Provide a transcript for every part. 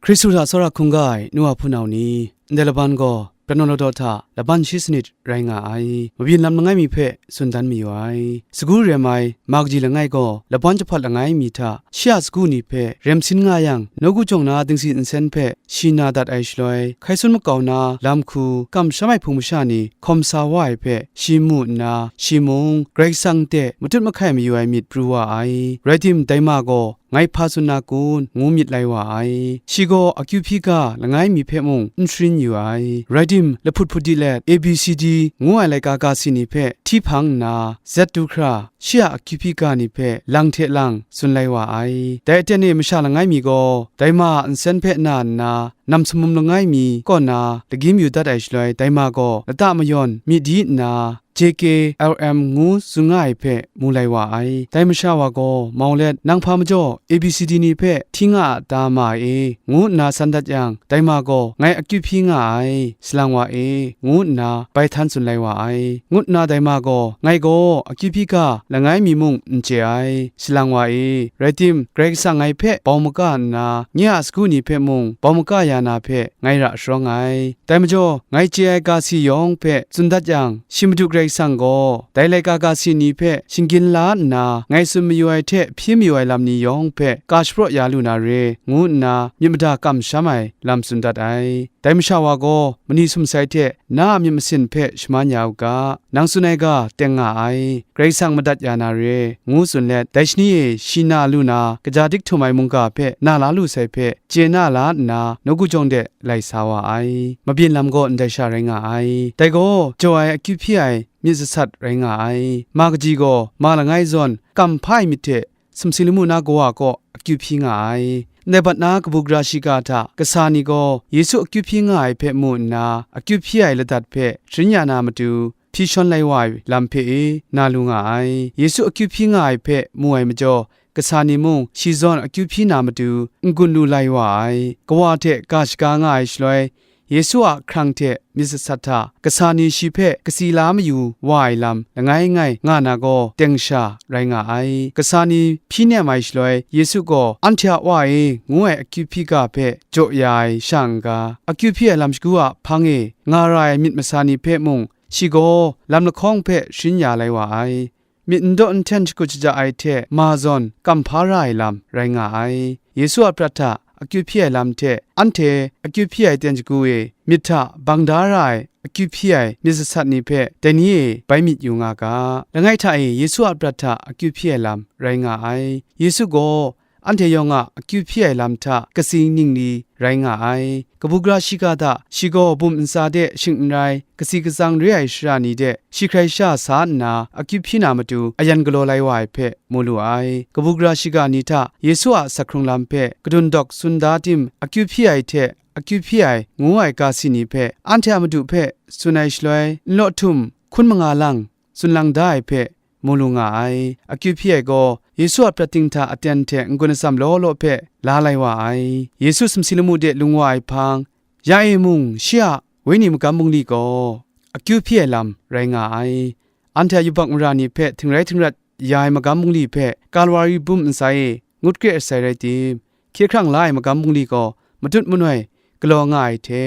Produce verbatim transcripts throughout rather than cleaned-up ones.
Hkristu hta tsawra hkungga ai nu wa hpunau ni, ndai laban gaw Pratnaw Ladaw hta laban shi sanit rai nga ai. Mabyin lam langai mi hpe tsun dan mayu ai. Sagu rem ai ma kaji langai gaw laban jahpat langai mi hta shi a sagu ni hpe rem sin nga yang, nawku jawng na dingsi nsen hpe shi na dat ai shaloi, hkai sun makau na lam hku kamsham ai hpung masha ni hkawm sa wa ai hpe shi mu nna, shi mung Karai Kasang hte matut mahkai mayu ai myit pru wa ai. Rai tim, dai ma gaw ngai hpa tsun na kun, ngu myit lai wa ai. Shi gaw akyu hpyi ga langai mi hpe mung n sharin yu ai. Rai tim, lahput hput di let, A B C D ngu ai laika ga si ni hpe hti hpang nna, Z du hkra, shi a akyu hpyi ga ni hpe lang hte lang tsun lai wa ai. Dai aten e masha langai mi gaw, dai ma a nsen hpe na nna, nam sumum langai mi kaw na lagim yu dat ai shaloi, dai ma gaw lata mayawn myit di nna, J K L M ngu tsun nga ai hpe mu lai wa ai. Dai masha wa gaw mau let, "Nang hpa majaw A B C D ni hpe hti nga a ta ma e?" ngu nna san dat yang, dai ma gaw, "Ngai akyu hpyi nga ai, salang wa e," ngu nna bai htan tsun lai wa ai. Ngut nna dai ma gaw, "Ngai gaw akyu hpyi ga langai mi mung n chye ai, salang wa e. Rai tim, Karai Kasang ngai hpe bau maga nna, nye a sagu ni hpe mung bau maga ya na hpe ngai ra sharawng ai. Dai majaw, ngai chye ai ga si yawng hpe tsun dat yang, shi Madu Karai Kasang gaw, dai laika ga si ni hpe shinggyin la nna, ngai tsun mayu ai hte hpyi mayu ai lam ni yawng hpe ka shapraw ya lu na re, ngu nna myit mada kamsham ai lam tsun dat ai. Dai masha wa gaw, mani sumsai hte na a myit masin hpe shaman ya u ga, nang tsun ai ga teng nga ai, Karai Kasang madat ya na re, ngu tsun let, dai shani e shi na lu na, kaja dik htum ai mungga hpe na la lu sai hpe, chye na la nna, nawku jawng de lai sa wa ai. Mabyin lam gaw ndai sha rai nga ai. Dai gaw, jaw ai akyu hpyi ai myit sasat rai nga ai. Ma kaji gaw, ma langai zawn, kam hpa ai myit hte sumsing lamu na kawa kaw akyu hpyi nga ai. Ndai bat na kabu gara shiga hta kasa ni gaw Yesu akyu hpyi nga ai hpe mu nna, akyu hpyi ai ladat hpe sharin ya na matu, hpyi shawn lai wa ai lam hpe e na lu nga ai. Yesu akyu hpyi nga ai hpe mu ai majaw, kasa ni mung shi zawn akyu hpyi na matu n-gun lu lai wa ai. Kawa hte ga shaga nga ai shaloi, Yesu a hkrang hte myit sasat hta kasa ni shi hpe kasi la mayu wa ai lam langai ngai nga na gaw teng sha rai nga ai. Kasa ni hpyi nem ai shaloi, Yesu gaw, "Anhte a Wa e," ngu ai akyu hpyi ga hpe jaw ya ai sha n-ga, akyu hpyi ai lam shagu a hpang e nga ra ai myit masa ni hpe mung, shi gaw lam lahkawng hpe sharin ya lai wa ai. Myit n daw n hten shakut shaja ai hte ma zawn kam hpa ra ai lam rai nga ai. Yesu a prat hta akyu hpyi ai lam hte anhte akyu hpyi ai ten shagu e myit hta bang da ra ai akyu hpyi ai myit sasat ni hpe dai ni e bai myit yu nga ga. Langai hta e Yesu a prat hta akyu hpyi ai lam rai nga ai. Yesu gaw anhte yawng a akyu hpyi ai lam hta kasi ningli rai nga ai. Kabu gara shiga hta shi gaw bum ntsa de shing n rai, kasi katsang re ai shara ni de shi hkrai sha sa nna akyu hpyi na matu ayan galaw lai wa ai hpe mu lu ai. Kabu gara shiga ni hta Yesu a asak hkrung lam hpe kadun dawk tsun da tim, akyu hpyi ai hte akyu hpyi ai ngu ai ga si ni hpe anhte a Madu hpe tsun ai shaloi, nlaw htum hkun manga lang tsun lang da ai hpe mu lu nga ai. Akyu hpyi ai gaw Yesu a prat ting hta aten hte n-gun atsam law law hpe la lai wa ai. Yesu sumsing lamu de lung wa ai hpang, ya e mung shi a Wenyi magam bungli gaw akyu hpyi ai lam rai nga ai. Anhte a yubak mara ni hpe htingrai htingrat ya ai magam bungli hpe Kalwari bum ntsa e ngut kre ai sai rai tim, hkye hkrang la ai magam bungli gaw matut manoi galaw nga ai hte,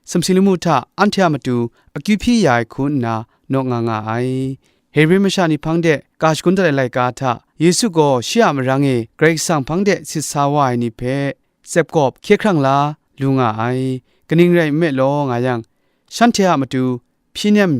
sumsing lamu hta anhte a matu akyu hpyi ya ai hku nna naw nga nga ai. Hebre masha ni hpang de ga shagun dat ai laika hta, Yesu gaw shi a marang e Karai Kasang hpang de sit sa wa ai ni hpe tsep kawp hkye hkrang la lu nga ai. Kaning rai nme law nga yang, shanhte a matu hpyi nem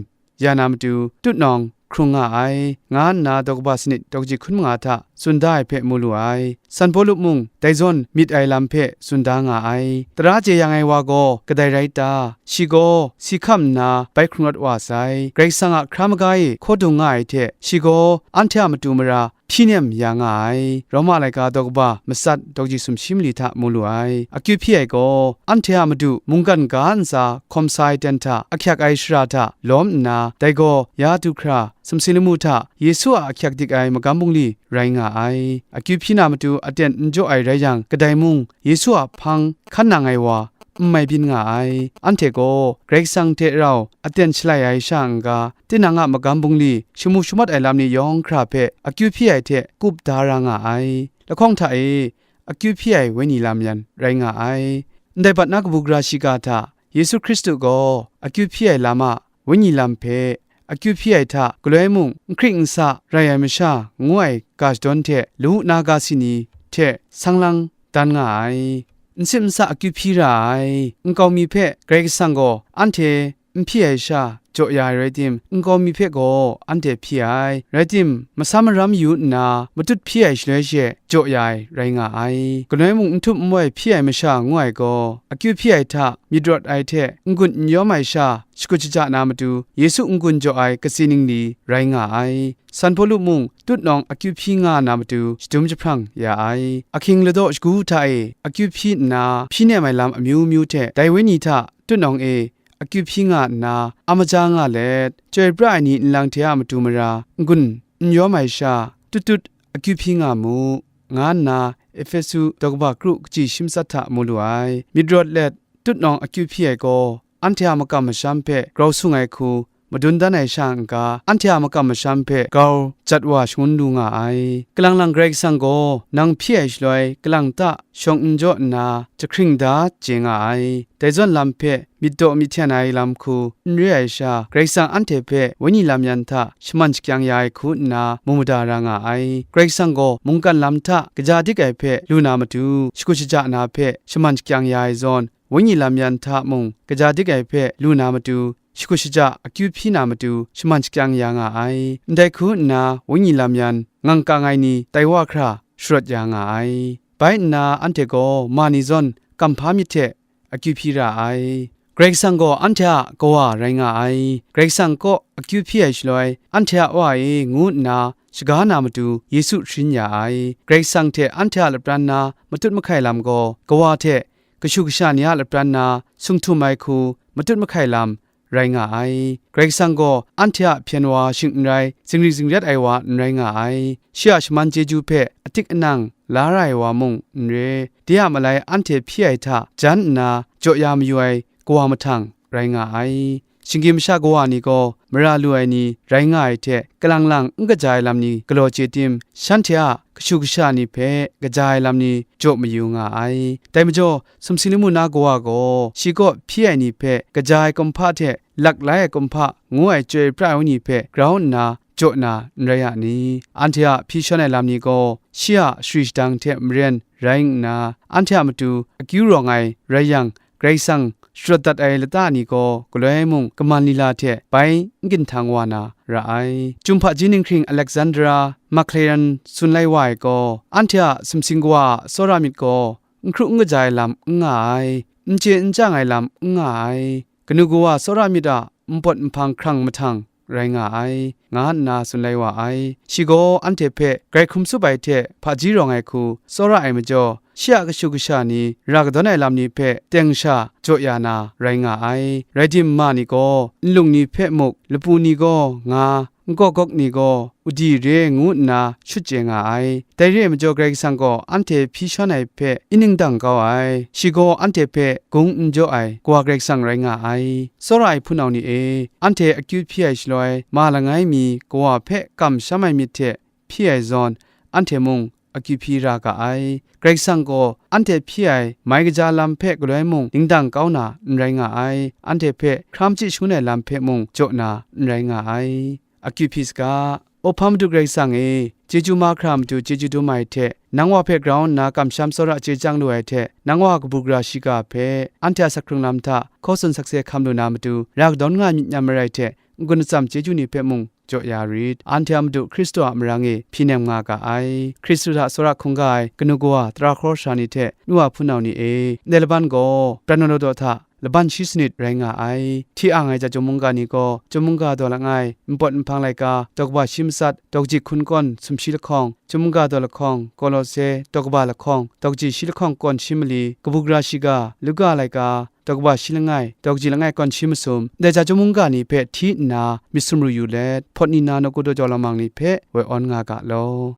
ya na matu tutnawng hkrung nga ai, nga nna daw kaba sanit daw kaji hkun manga hta tsun da ai hpe mu lu ai. San Pawlu mung dai zawn myit ai lam hpe tsun da nga ai. Tara chye yang ai wa gaw kadai rai ta? Shi gaw si hkam nna bai hkrung rawt wa sai. Karai Kasang a hkra maga e hkaw dung nga ai hte, shi gaw anhte a matu mara hpyi nem ya nga ai. Roma laika daw kaba matsat daw kaji sumshi mali hta mu lu ai. Akyu hpyi ai gaw, anhte a madu mungkan ga ntsa hkawm sa ai ten hta ahkyak ai shara hta lawm nna, dai gaw ya du hkra, sumsing lamu hta Yesu a ahkyak dik ai magam bungli rai nga ai. Akyu hpyi na matu aten n jaw ai rai yang, kadai mung Yesu a hpang hkan nang ai wa n mai byin nga ai. Anhte gaw Karai Kasang hte rau aten shalai ai sha n-ga, tinang a magam bungli shamu shamat ai lam ni yawng hkra hpe akyu hpyi ai hte kup da ra nga ai. Lahkawng hta e, akyu hpyi ai wenyi lam yan rai nga ai. Ndai bat na kabu gara shiga hta Yesu Hkristu gaw akyu hpyi ai lam a wenyi lam hpe akyu hpyi ai hta galoi mung, n hkrik n sa rai ai masha ngu ai ga shadawn hte lawu na ga si ni hte sang lang dan nga ai. N sip n sa akyu hpyi ra ai nkau mi hpe Karai Kasang gaw anhte n hpyi ai sha jaw ya ai rai tim, nkau mi hpe gaw anhte hpyi ai. Rai tim, masam maram yu nna matut hpyi ai shaloi she jaw ya ai rai nga ai. Galoi mung n htup n wai hpyi ai masha ngu ai gaw, akyu hpyi ai hta myit rawt ai hte n-gun n yawm ai sha shakut shaja na matu, Yesu n-gun jaw ai katsi ningli rai nga ai. San Hpawlu mung tutnawng akyu hpyi nga na matu shadum jahprang ya ai. Ahkying ladaw shagu hta e akyu hpyi nna hpyi nem ai lam amyu myu hte dai wenyi hta tutnawng e akyu hpyi nga nna, a maja nga let, chyoi pra ai ni nlang hte a matu mara n-gun n yawm ai sha, tut tut akyu hpyi nga mu, nga nna Ehpesu daw kaba kru kaji shi matsat hta mu lu ai. Myit rawt let, tutnawng akyu hpyi ai gaw, anhte a makam masham hpe grau sung ai hku madun dan ai sha n-ga, anhte a makam masham hpe grau jat wa shangun lu nga ai. Kalang lang Karai Kasang gaw nang hpyi ai shaloi, kalang ta shawng n jaw nna, jahkring da chye nga ai. Dai zawn lam hpe myit daw myit hten ai lam hku n re ai sha, Karai Kasang anhte hpe wenyi lam yan hta shaman shakyang ya ai hku nna mu mada ra nga ai. Karai Kasang gaw mungkan lam hta kaja dik ai hpe lu na matu, shakut shaja na hpe shaman shakyang ya ai zawn, wenyi lam yan hta mung kaja dik ai hpe lu na matu, shakut shaja akyu hpyi na matu shaman shakyang ya nga ai. Ndai hku nna wenyi lam yan ngang kang ai ni tai wa hkra sharawt ya nga ai. Bai nna anhte gaw ma ni zawn kamhpa myit hte akyu hpyi ra ai. Karai Kasang gaw anhte a Kawa rai nga ai. Karai Kasang kaw akyu hpyi ai shaloi, anhte a Wa e ngu nna shaga na matu Yesu sharin ya ai. Karai Kasang hte anhte a lapran na matut mahkai lam gaw, Kawa hte kashu kasha ni a lapran na sung htum ai hku matut mahkai lam rai nga ai. Karai Kasang gaw anhte a hpyen wa shing n rai, zingri zingrat ai wa n rai nga ai. Shi a shaman chyeju hpe atik anang la ra ai wa mung n re, de a malai anhte hpyi ai hta jan nna jaw ya mayu ai Kawa mahtang rai nga ai. Shinggyim masha kawa ni gaw mara lu ai ni rai nga ai hte, kalang lang n kaja ai lam ni galaw chye tim, shanhte a kashu kasha ni hpe kaja ai lam ni jaw mayu nga ai. Dai majaw, sumsing lamu na kawa gaw shi kaw hpyi ai ni hpe kaja ai kumhpa hte lak lai ai kumhpa ngu ai chyoi pra ai wenyi hpe grau nna jaw na n rai a ni? Anhte a hpyi shawn ai lam ni gaw shi a shari shadang hte maren rai nna, anhte a matu akyu rawng ai rai yang, Karai Kasang sharawt dat ai lata ni gaw galoi mung kaman lila hte bai n ginhtang wa na ra ai. Chyum hpaji ninghkring Alexandra Maclaren tsun lai wa ai gaw, anhte a sumsing kawa a tsawra myit gaw n hkru n kaja ai lam n nga ai, n chye n chyang ai lam n nga ai, kanu kawa tsawra myit a npawt nhpang hkrang mahtang rai nga ai, nga nna tsun lai wa ai. Shi gaw anhte hpe grai hkrum tsup ai hte hpaji rawng ai hku tsawra ai majaw, shi a kashu kasha ni ra kadawn ai lam ni hpe teng sha jaw ya na rai nga ai. Rai tim, ma ni gaw nlung ni hpe muk, lapu ni gaw nga, nkawk gawk ni gaw udi re ngu nna shut chye nga ai. Dai re ai majaw, Karai Kasang gaw anhte hpyi shawn ai hpe n ning dang kau ai. Shi gaw anhte hpe gung n jaw ai Kawa Karai Kasang rai nga ai. Tsawra ai hpunau ni e, anhte akyu hpyi ai shaloi, ma langai mi kawa hpe kamsham ai myit hte hpyi ai zawn, anhte mung akyu hpyi ra ga ai. Karai Kasang gaw anhte hpyi ai mai kaja lam hpe galoi mung ning dang kau na n rai nga ai. Anhte hpe hkra machyi shangun ai lam hpe mung jaw na n rai nga ai. Akyu hpyi saga. Awhpa Madu Karai Kasang e, chyeju mahkra matu chyeju dum ai hte, nang wa hpe grau nna kamsham tsawra chye chyang lu ai hte, nang wa kabu gara shiga hpe anhte a sak hkrung lam hta hkaw tsun sakse hkam lu na matu, ra kadawn nga ai myit nyam marai hte, n-gun atsam chyeju ni hpe mung jaw ya rit. Anhte a Madu Hkristu a marang e hpyi nem nga ga ai. Hkristu hta tsawra hkungga ai kanu kawa, tara hkawra sara ni hte nu wa hpunau ni e, ndai laban gaw pran wa law daw hta, laban shi sanit rai nga ai. Hti ang ai ja chyum mungga ni gaw, chyum mungga daw langai, npawt nhpang laika, daw kaba shi matsat, daw kaji hkun kawn sumshi lahkawng, chyum mungga daw lahkawng, Kolose, daw kaba lahkawng, daw kaji shi lahkawng kawn shi mali, kabu gara shiga, Luka laika, daw kaba shi langai, daw kaji langai kawn shi masum, ndai ja chyum mungga ni hpe hti nna myit sumru yu let, hpawt ni na nawku daw jau lamang ni hpe woi awn nga ga law.